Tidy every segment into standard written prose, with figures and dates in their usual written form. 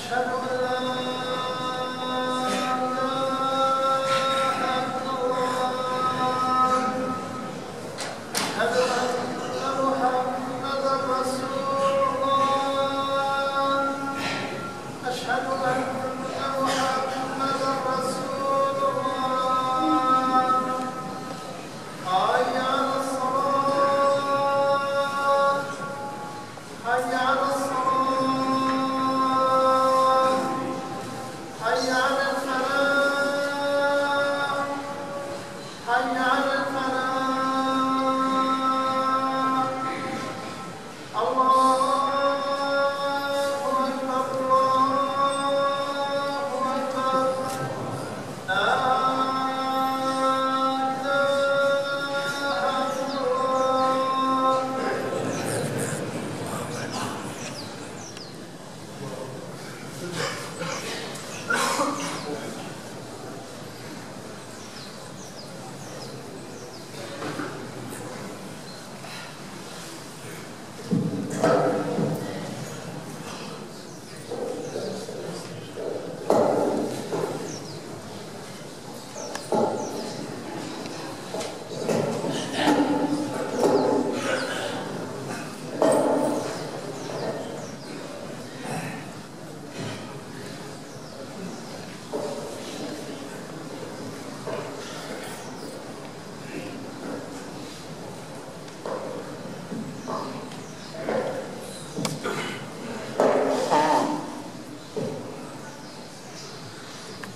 أشهد أن لا إله إلا الله، أشهد أن محمدا رسول الله، أشهد أن محمدا رسول الله. حي على الصلاة، حي على الصلاة، حي على الفلاح، حي على الفلاح. الله أكبر، الله أكبر، لا إله إلا الله.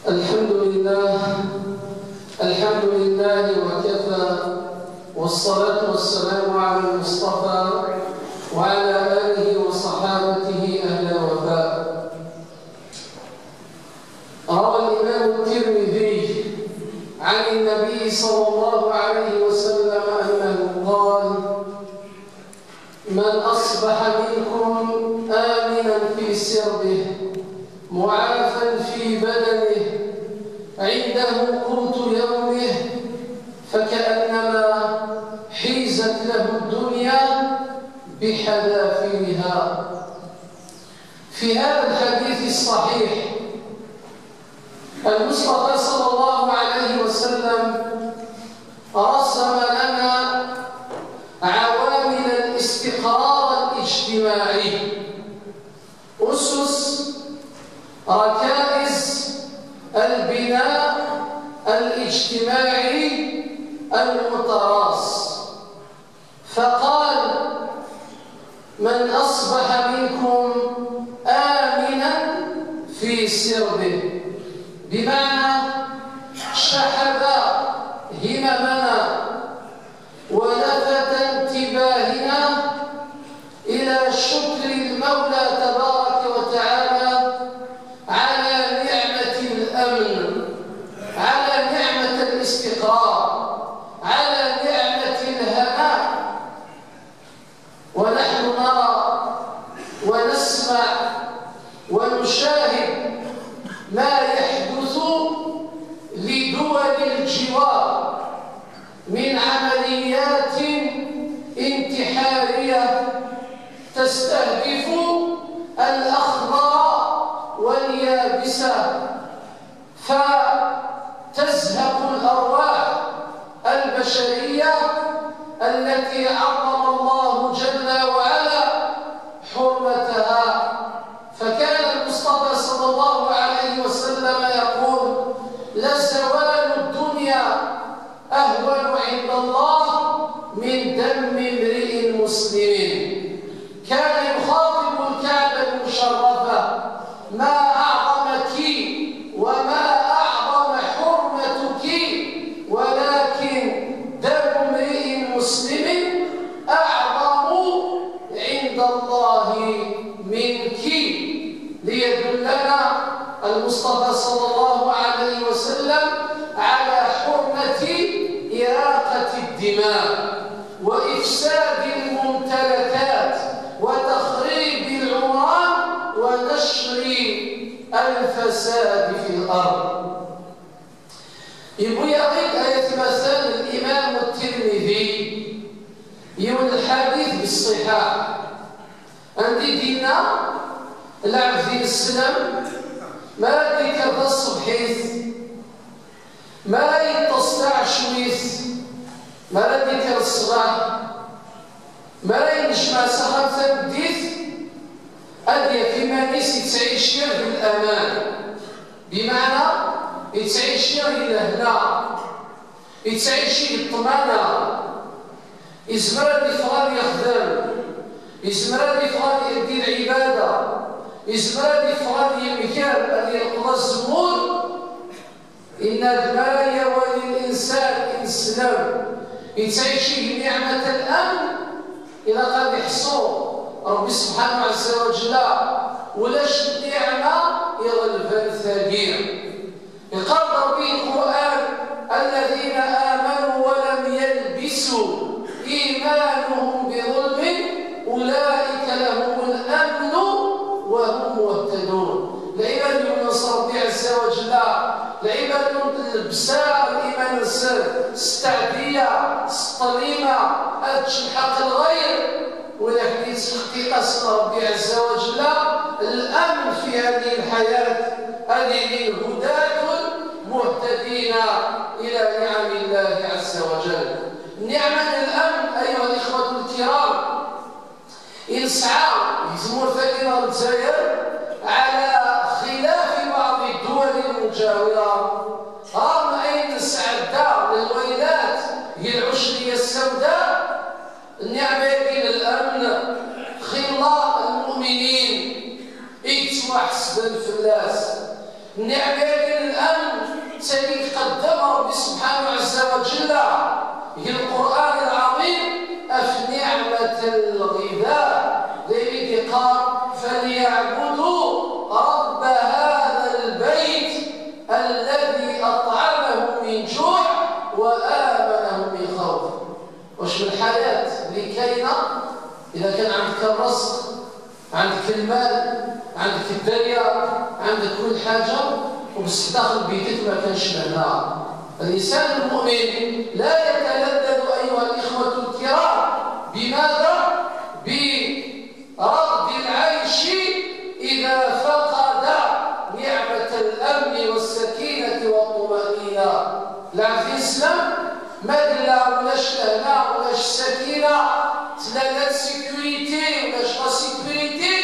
الحمد لله، الحمد لله وكفى، والصلاة والسلام على المصطفى وعلى آله وصحابته أهل الوفاء. روى الإمام الترمذي عن النبي صلى الله عليه وسلم أنه قال: من أصبح منكم آمنا في سربه، معافا في بدنه، عنده قوت يومه، فكأنما حيزت له الدنيا بحذافيرها. في هذا الحديث الصحيح المصطفى صلى الله عليه وسلم رسم لنا عوامل الاستقرار الاجتماعي، أسس ركائز البناء الاجتماعي المتراص. فقال: من أصبح منكم آمنا في سربه، بمعنى شحذ هممنا ولفت انتباهنا إلى شكر المولى تبارك وتعالى على نعمة الأمن، على نعمة الاستقرار، على نعمة الهناء. ونحن نرى ونسمع ونشاهد ما يحدث لدول الجوار من عمليات انتحارية تستهدف الأخضر واليابسة، فتزهق الأرواح البشرية التي عظم الله جل وعلا حرمتها. فكان المصطفى صلى الله عليه وسلم يقول: لزوال الدنيا أهون عند الله من دم امرئ مسلم. كان يخاطب الكعبة المشرفة: ما أعظمك وما أعظم حرمتك، ولكن دم امرئ مسلم أعظم عند الله منك. ليدلنا المصطفى صلى الله عليه وسلم على حرمة إراقة الدماء وإفساد الممتلكات وتخريب العمران ونشر الفساد في الأرض. يبغي يعطيك آية مثلا الإمام الترمذي يقول الحديث بالصحاح عندي دينا العبد السلام ما ذكر الصبحيث ما يتصدع شويث ما ذكر الصباح ما ينجمع سحر ثبديث أدي في مانيس يتعيش بالأمان، بمعنى يتعيش الهنا، يتعيش الطمأنة، يزمر يفغل يخدم، يزمر يفغل يدي العبادة، يزمر يفغل يمكر أن يلقى الزمور. إن ما يولي الإنسان إنسلام يتعيش نعمة الأمن إذا قد يحصو ربي سبحانه عز وجل ولاش النعمة يغلب الثقيل. يقال ربي القرآن الذين آمنوا ولم يلبسوا إيمانهم بظلم أولئك لهم الأمن وهم مهتدون. العباد من ربي عز وجل، العباد من البساء الإيمان السر استعدية الطليمة أتشحق الغير، ولكن تحقيق ربي عز وجل الأمن في هذه الحياة، هذه الهداة مهتدين إلى نعم الله عز وجل. نعمة الأمن أيها الإخوة الكرام يسعى يزمر ثاني الجزائر على خلاف بعض الدول المجاورة، رغم أن سعدا للويلات هي العشرية السوداء. النعمة بين الأمن خلاء المؤمنين إتوا حسب الفلاس. النعمة بين الأمن تليك قدم ربي سبحانه عز وجل هي القرآن العظيم أف نعمة الغذاء ذلك قال فليعبدوا رب هذا البيت الذي أطعمهم من جوع وآمنهم من خوف. واش من الحياة اللي كاينة إذا كان عندك الرزق، عندك المال، عندك الدنيا، عندك كل حاجة، وبس داخل بيتك ما كانش لهنا. الإنسان المؤمن لا يتلذذ أيها الإخوة الكرام بماذا؟ برغد العيش إذا فقد نعمة الأمن والسكينة والطمأنينة. العبد الإسلام ما دلا ولاش لهنا ولاش السكينة، تلا sécurité ولاش la sécurité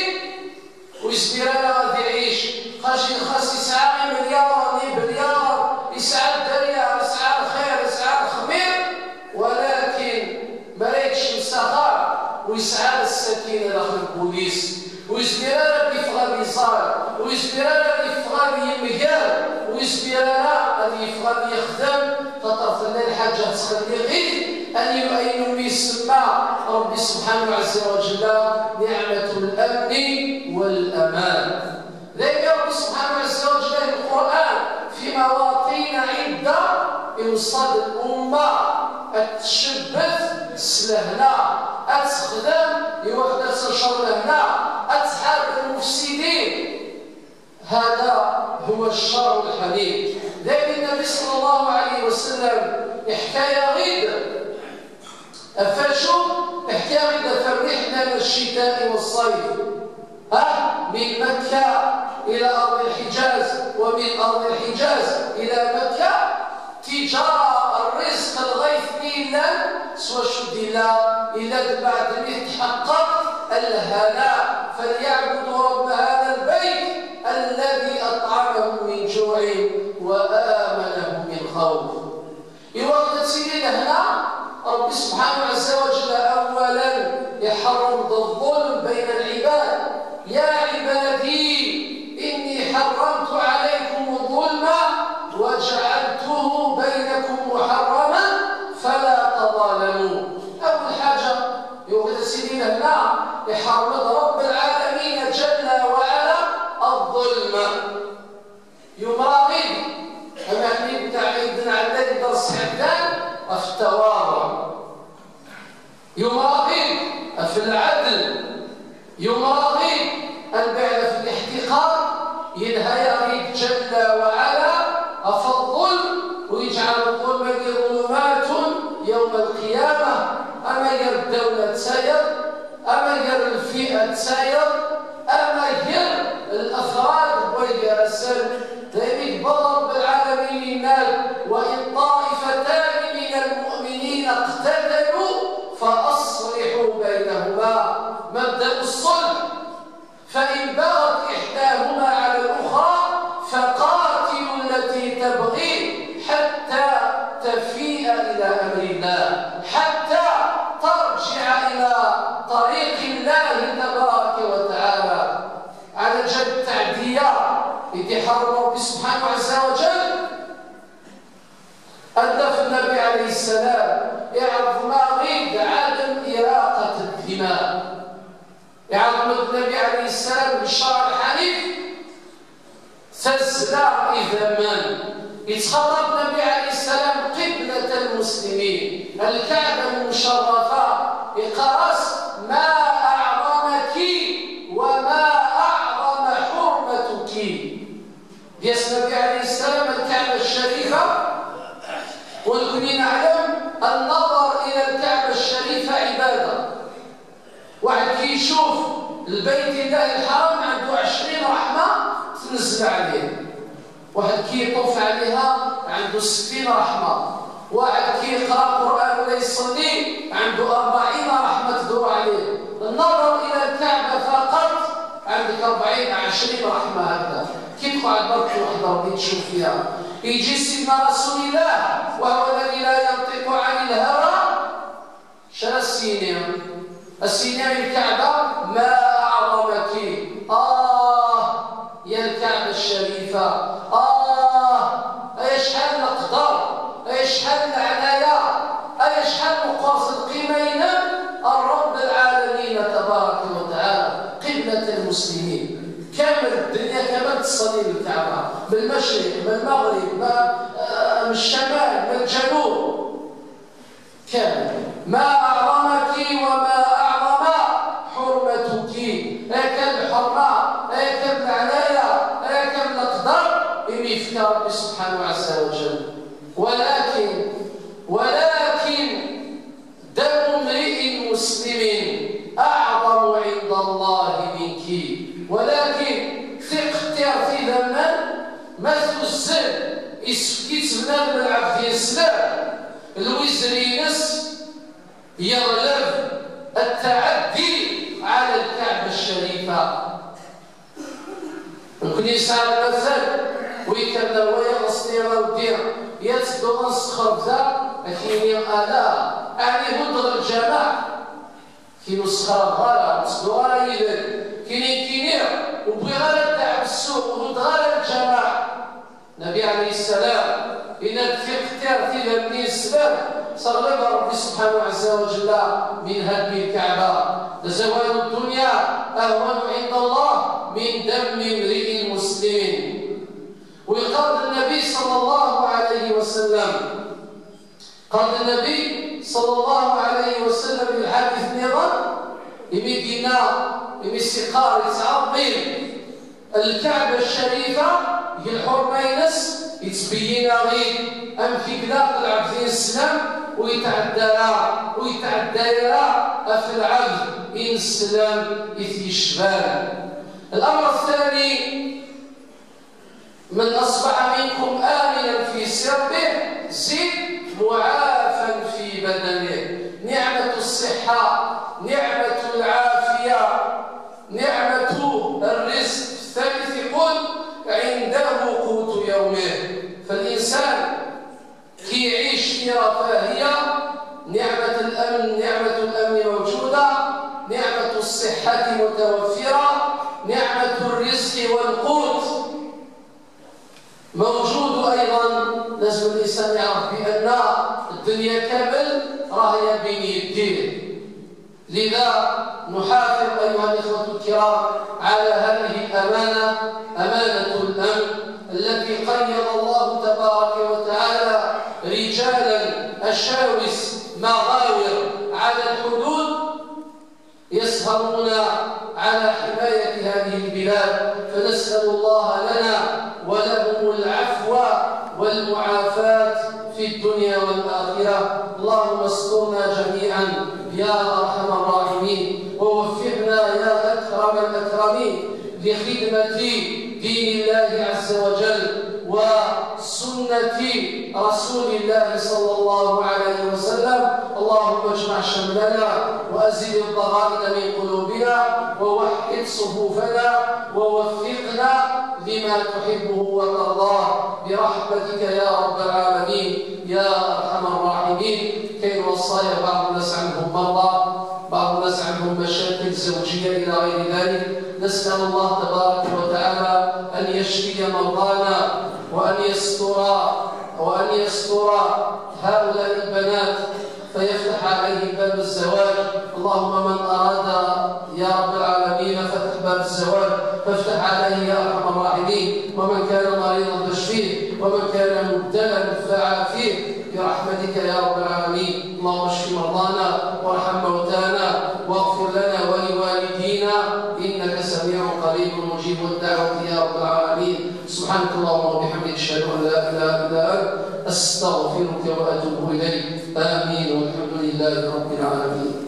ويسبير انا غادي يعيش. خاص يسعى مليار مليار، يسعى الدنيا، يسعى الخير، يسعى الخمير، ولكن ما رايكش السخاء ويسعى السكينة داخل البوليس، ويسبير انا كيف غادي يصال، ويسبير انا كيف غادي يمكر، ويسبير انا كيف غادي يخدم. خاطر الحاجة تخلي غير أن يسمى ربي سبحانه عز وجل نعمة الأمن والأمان. لأن ربي سبحانه عز وجل القرآن في مواطن عدة يوصل الأمة أتشبث سلهنا، أتخدم يوحدة تنشر لهنا، أتحارب المفسدين. هذا هو الشرع الحميد. لأن النبي صلى الله عليه وسلم حكاية غيد أفاشو حكاية غيد فالرحلة من الشتاء والصيف، من مكة إلى أرض الحجاز ومن أرض الحجاز إلى مكة، تجارة الرزق الغيث إلا سوى شد إلا بعد يتحقق الهناء. فليعبدوا رب هذا البيت الذي أطعمهم من جوع وآمنهم من خوف. يوقت سيدي هنا ربي سبحانه عز وجل أولا يحرم الظلم بين العباد. يا عبادي إني حرمت عليكم الظلم وجعلته بينكم محرما فلا تظالموا. أول حاجة يوقت سيدي هنا يحرم رب العالمين جل وعلا الظلم. يوم راغب أما حنين بتاع عيدنا عندنا درس عدان في التواضع، يوم راغب في العدل، يوم راغب البعد في الاحتقار، ينهى يريد جل وعلا في الظلم ويجعل الظلم ظلمات يوم القيامة. أما ير الدولة تساير، أما ير الفئة تساير، أما ير جال التعدية يتحرم ربي سبحانه عز وجل. أدى النبي عليه السلام يعظم غيد عدم إراقة الدماء. يعظم النبي عليه السلام بالشرع الحنيف تزلع إذا من يتخطب النبي عليه السلام قبلة المسلمين الكعبة المشرفة يقرأس ما أعظمك وما أعظم حرمتك. يس النبي عليه السلام الكعبة الشريفة، ونكون نعلم النظر إلى الكعبة الشريفة عبادة. واحد كيشوف البيت الله الحرام عنده 20 رحمة تنزل عليه، واحد كيطوف عليها عنده 60 رحمة، واحد كيقرأ القرآن ولا يصلي عنده 40 رحمة تدور عليه. النظر إلى الكعبة فقط عندك 40 20 رحمة. هكذا كي تقعد برك وحدة ربي تشوف فيها. يجي سيدنا رسول الله وهو الذي لا ينطق عن الهوى، شنو السينيا؟ السينيا الكعبة ما أعظمك، يا الكعبة الشريفة، أي شحال القدر، أي شحال العناية، أي شحال مقاصد القيمة الرب العالمين تبارك وتعالى قبلة المسلمين. كامل الدنيا كامل تصلي للكعبة، من المشرق من المغرب من الشمال من الجنوب، كامل. ما أعظمك وما أعظم حرمتك، أي الحرمة، أي العناية، أي القدر إمي فيك ربي سبحانه عز وجل. ولكن دم امرئ مسلم أعظم عند الله منك. ولكن ثق في ذمن مثل الزن يسكت بنادم العبد يسلم الوزرينس يغلب التعدي على الكعبة الشريفة. نكون يسعى المثل ويكمل ويغصني ودير يتدو نسخر بذا كيني ألا أعني هدر الجماع كي نسخر غالا نسدو غالا يدل كيني كيني وبغي غالا تاع السوق وهدر غالا الجماع. النبي عليه السلام إن في اختيار في ذنبي السلام صغلب ربي سبحانه عز وجل من هدم الكعبة. زوال الدنيا أهون عند الله من دم امرئ مسلم. وقال النبي صلى الله عليه وسلم، قال النبي صلى الله عليه وسلم في الحديث النظام يمدينا يمسقار يتعظم الكعبة الشريفة هي الحرمة ينس يتبين غير أم في بلاد العبد السلام ويتعدى ويتعدى في العبد إن السلام يتشبال. الأمر الثاني، من أصبح منكم آمنا في سربه زد معافا في بدنه. نعمة الصحة، نعمة العافية، نعمة الرزق. الثالث يقول عنده قوت يومه. فالإنسان كي يعيش في رفاهية، نعمة الأمن، نعمة الأمن موجودة، نعمة الصحة متوفرة، نعمة الرزق والقوت موجود أيضا. لازم الإنسان يعرف بأن الدنيا كامل راهي بين يديه. لذا نحافظ أيها الإخوة الكرام على هذه الأمانة، أمانة الأمن التي قيض الله تبارك وتعالى رجالا أشاوس مغاور على الحدود يسهرون على حماية هذه البلاد. فنسأل الله لنا ولهم العفو والمعافاة في الدنيا والآخرة. اللهم استرنا جميعا يا أرحم الراحمين، ووفقنا يا أكرم الأكرمين لخدمة دين الله عز وجل وسنة رسول الله صلى الله عليه وسلم. اللهم اجمع شملنا وأزل الضغائن من قلوبنا ووحد صفوفنا ووفقنا لما تحبه وترضاه برحمتك يا رب العالمين يا أرحم الراحمين. كاين وصايا بعض الناس عندهم مرضى، بعض الناس عندهم مشاكل زوجية إلى غير ذلك. نسأل الله تبارك وتعالى أن يشفي مرضانا وأن يستر هؤلاء البنات فيفتح عليهم باب الزواج. اللهم من أراد يا رب العالمين فتح باب الزواج فافتح عليه يا أرحم الراحمين، ومن كان مريضا فاشفيه، ومن كان مبتلا فعافيه برحمتك يا رب العالمين. اللهم اشف مرضانا وارحم موتانا واغفر لنا ولوالدينا إنك سميع قريب مجيب الدعوة يا رب العالمين. سبحانك اللهم وبحمدك، أشهد أن لا إله إلا أنت، أستغفرك وأتوب إليك. آمين، والحمد لله رب العالمين.